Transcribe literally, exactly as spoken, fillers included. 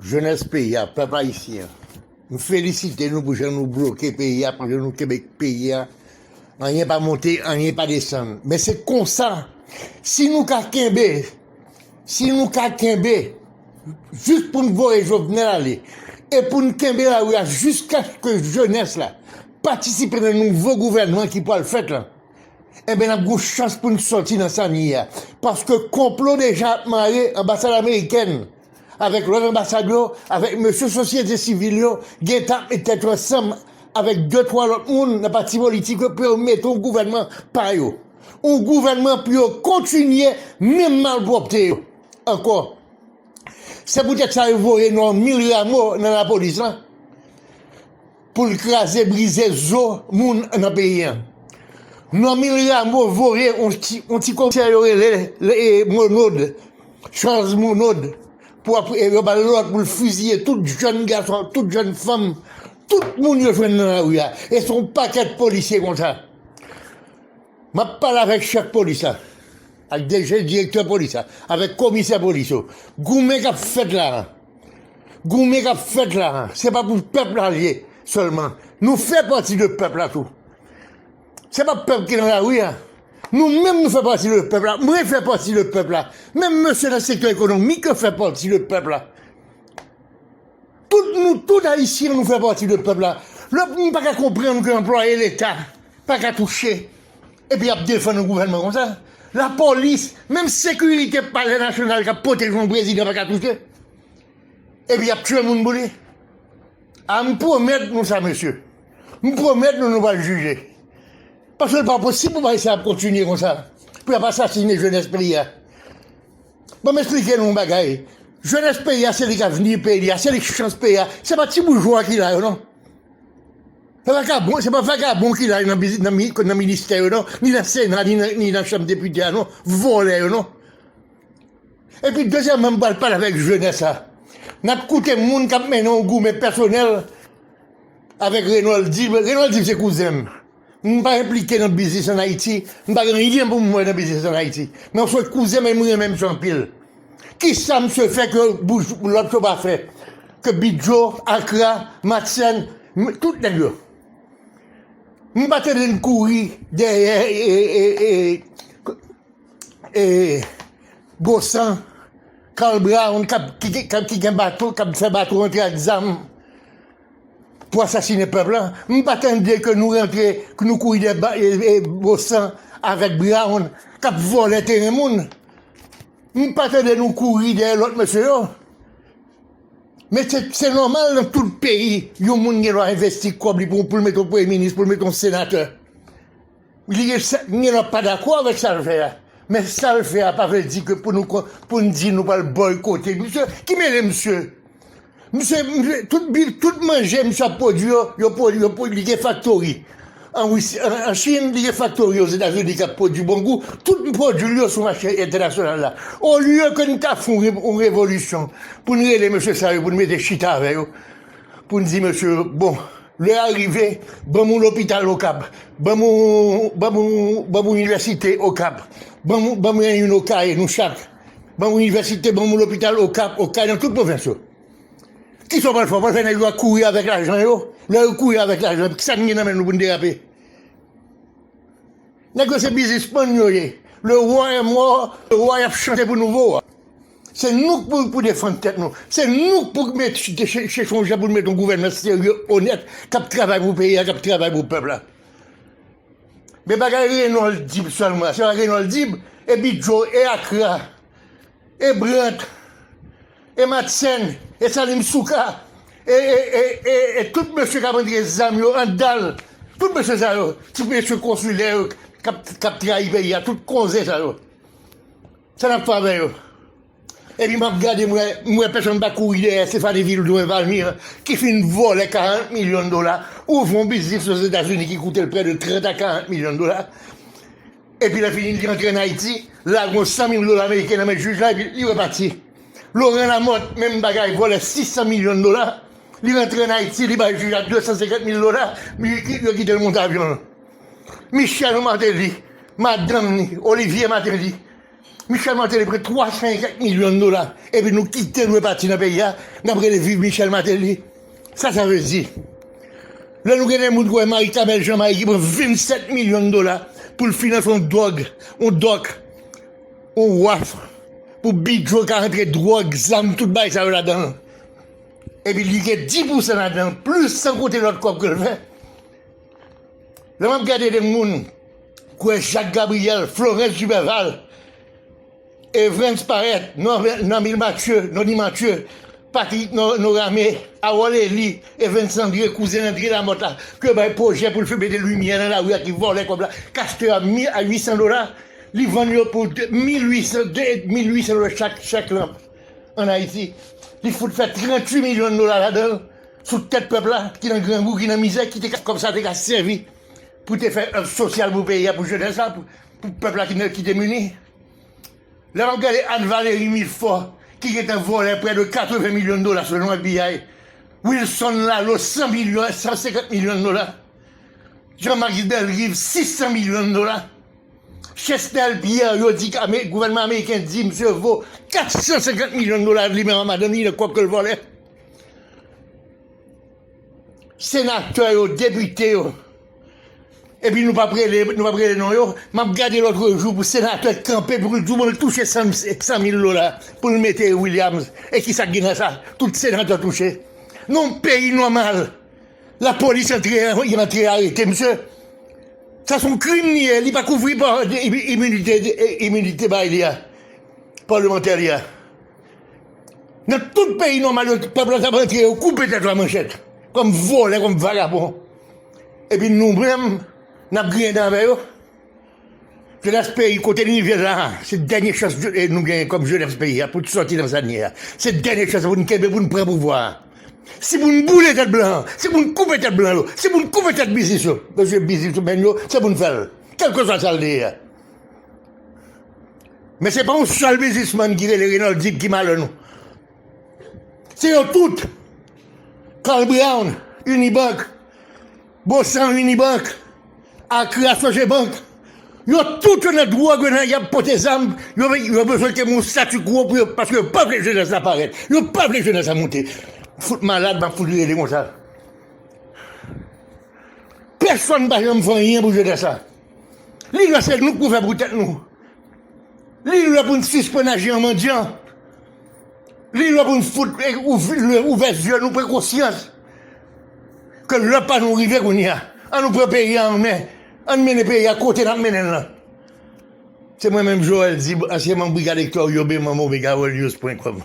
Jenès peyi a, pèp ayisyen an, m felisite nou pou jan nou bloke peyi a, pou jan nou kenbe peyi a. Anyen pa monte, anyen pa desann. Men se konsa, si nou ka kenbe, si nou ka kenbe, jis pou n voye Jovenel ale, e pou n kenbe lari a jiskaske jenès la patisipe nan nouvo gouvènman ki pral fèt la, enben, n ap gen chans pou n sòti nan sa n ye a. Paske konplo deja ap mare, anbasad amerikèn avèk lòt anbasad yo, avèk mesye sosyete sivil yo, gentan ap met tèt yo ansanm avèk de, twa lòt moun nan pati politik yo pou yo mete yon gouvènman pa yo. Yon gouvènman pou yo kontinye menm malpwòpte yo ankò. Se poutèt sa yo voye Normil Rameau nan lapolis lan pou l kraze brize zo moun nan peyi an. Normil Rameau voye yon ti, yon ti komisè yo rele, e, Monod, Charles Monod, pou ap, e, yo ba l lòd pou l fiziye tout jèn gason, tout jèn fanm, tout moun yo jwenn nan lari a. E se yon pakèt polisye konsa. M ap pale avèk chèf polis la, ak D G, direktè polis la, avèk komisè polis yo. Goumen k ap fèt la a, goumen k ap fèt la a, se pa pou pèp la l ye sèlman. Nou fè pati de pèp la tou. Se pa pèp ki nan lari a. Nou menm nou fè pati de pèp la. Mwen fè pati de pèp la. Menm mesye nan sektè ekonomik yo fè pati de pèp la. Tout nou, tout ayisyen, nou fè pati de pèp la. Lè nou pa ka konprann ke anplwaye leta pa ka touche, epi y ap defann yon gouvènman konsa. Lapolis, menm sekirite palè nasyonal k ap pwoteje yon prezidan pa ka touche. Epi y ap tiye moun pou li. A, m pwomèt nou sa, mesye. M pwomèt nou, nou pral jije. Paske l pa posib pou bagay sa ap kontinye konsa. Pou y ap asasine jenès peyi a. Ban m esplike nou yon bagay. Jenès peyi a, se li k avni peyi a, se li k chans peyi a. Se pa ti boujwa ki la yo, non. Se vakabon, se pa vakabon ki la nan, nan, nan ministè yo, non. Ni nan Sena, ni nan, ni nan Chanm Depite a, non. Vòlè yo, non. Epi, dezyèmman, m pral pale avèk jenès la. N ap koute moun k ap mennen yon goumen pèsonèl avèk Renold Dib. Renold Dib se kouzen m. M pa enplike nan biznis ann Ayiti. M pa gen anyen pou m wè nan biznis ann Ayiti. Men se kouzen m e m renmen misye anpil. Kisa misye fè ke bouj lòt yo pa fè? Ke Bidjo, Akra, Matsèn, m- tout nèg yo. M pa tande n kouri dèyè e, e, e, e, Bosan, Carl Brown, k ap, ki, ki, k ap, ki gen bato, k ap fè bato antre ak zam pou asasinen pèp la. M pa tande ke nou rantre, ke nou kouri dèyè ba- e, e, Bosan avèk Brown, k ap vòlè teren moun. M pa tande nou kouri dèyè lòt mesye yo. Men se, se nòmal nan tout peyi, yon moun gen dwa envesti kòb li pou, pou l mete yon premye minis, pou l mete yon senatè. Li gen sa, gen dwa pa dakò avèk sa l fè a. Men sa l fè a pa vle di ke pou nou, pou n di nou pral bòykote misye. Ki mele misye? Misye, misye, tout bi- tout manje misye ap pwodui yo, yo pwodui, yo pwodui, li gen faktori. An Risi, an, an Chin, li gen faktori Ozetazini k ap pwodui bon gou. Tout pwodui l yo sou mache entènasyonal la. Olye ke n ta fè yon re- yon revolisyon pou n rele mesye sa yo, pou n mete chita avè yo, pou n di mesye yo, bon, lè a rive, ban m yon lopital Okap, ban m yon, ban m yon, ban m yon inivèsite Okap, ban m yon, ban m yon Okay, nou chak, ban m yon inivèsite, ban m yon lopital Okap, Okay, nan tout pwovens yo. Kisa w pral fè? W pral fè nèg yo kouri avèk lajan yo? Lè yo kouri avèk lajan, kisa n gen nan men nou pou n derape? Nèg yo se biznismann yo ye. Le roi est mort, le roi y ap chante pou nouvo a. Se nou k pou, pou defann tèt nou. Se nou k pou met, chèche yon jan pou n met yon gouvènman serye, onèt, k ap travay pou peyi a, k ap travay pou pèp la. Men bagay Renold Dib sèlman, se pa Renold Dib, e Bidjo, e Akra, e Brandt, e Matsèn, e Salim Souka, e, e, e, e, e tout mesye k ap antre zam yo anndan l, tout mesye sa yo, ti mesye konsilè yo k ap, k ap trayi peyi a, tout konze sa yo. Sa n ap fè avè yo? Epi m ap gade, m wè, m wè pèsonn pa kouri dèyè Stéphanie Vildouin Valmir, ki fin vòlè karant milyon dola, ouvri yon biznis Ozetazini ki koute l prè de trant a karant milyon dola. Epi lè fini, li rantre ann Ayiti, lage yon san mil dola ameriken nan men jij la, epi li repati. Laurent Lamothe, menm bagay, vòlè sis san milyon dola. Li rantre ann Ayiti, li bay jij la de san senkant mil dola, men yo kite l monte avyon l. Michel Martelly, madanm li, Olivier Martelly, Michel Martelly pran twa san e kèk milyon dola, epi nou kite l, nou pati nan peyi a, n ap rele viv Michel Martelly. Sa sa vle di? Lè nou gen de moun kwè Marie Carmelle Jean Marie ki pran vennsèt milyon dola pou l finanse yon dòg, yon dòk, yon waf, pou bidjo ka rantre dwòg, zam, tout bagay sa yo ladan l. Epi li gen dis pousan ladan l, plis san konte lòt kòb ke l fè. Lè m ap gade de moun, kwè Jacques Gabriel, Florence Juberval, Evens Parèt, Nor-, Normil Mathieu, Nony Mathieu, Patrick Nor-, Norame, Harold Élie, Evens André, kouzen André Lamothe la, ke bay pwojè pou l fè mete limyè nan lari a, ki vòlè kòb la, k achte a mil, a uit san dola, li vann yo pou de, mil uit san, de, mil uit san dola chak, chak lanp ann Ayiti. Li fout fè tranntuit milyon dola ladan l, sou tèt pèp la, ki nan grangou, ki nan mizè, ki te ka, kòb sa te ka sèvi pou te fè èv sosyal pou peyi a, pou jenès la, pou, pou pèp la ki, ki demini. Lè m ap gade Anne Valery Milfort, ki gentan vòlè prè de katreven milyon dola selon F B I, Wilson Lalo, san milyon, san senkant milyon dola, Jean Max Bellerive, sis san milyon dola, Chesnel Pierre, yo di ke ame-, gouvènman ameriken di misye vo kat san senkant milyon dola, li menm ak madanm li, nan kòb ke l vòlè. Senatè yo, depite yo. Epi nou p ap rele, nou p ap rele non yo. M ap gade lòt jou pou senatè kanpe pou l di w, bon, l touche san, san mil dola pou l mete Williams. E kisa k gen nan sa? Tout senatè touche. Nan yon peyi nòmal, lapolis antre, y antre arete misye. Sa se yon krim li ye, li pa kouvri pa iminite, iminite bay li a, palemantè li a. Nan tout peyi nòmal yo, pèp la t ap antre, yo koupe tèt yo a manchèt, kòm vòlè, kòm vagabon. Epi nou menm, n ap griyen dan avè yo. Jenès peyi, kote n rive la, se dènye chans nou gen kòm jenès peyi a pou n sòti nan sa n ye a. Se dènye chans pou n kenbe, pou n pran pouvwa a. Si pou n boule tèt blan an, si pou n koupe tèt blan yo, si pou n koupe tèt biznis yo, mesye biznismenn yo, se pou n fè l. Kèlkeswa sa l te ye a. Men se pa yon sèl biznismann ki rele Reynold Dib ki malè nou. Se yo tout. Carl Brown, Unibank, Bosan, Unibank, Akra, Sogebank. Yo tout yo nan dwòg, yo nan, y ap pote zam, yo, yo bezwen ke yon statu quo pou yo, paske yo pa vle jenès la parèt. Yo pa vle jenès la monte. Fout malad, m ap fout rele konsa. Pèsonn pa janm fè anyen pou jenès la. Li lè se nou k pou fè pou tèt nou. Li lè pou n sispann aji an mandyan. Li lè pou n fout, e, ouvè, ouvè zye nou, pran konsyans ke lè pa nou rive kounye a. Ann nou pran peyi a an men. Ann mennen peyi a kote n ap mennen l lan. Se mwen menm Joel Dib, ansyen manm Brigad Hector, Yobe, manm Omega World News point com.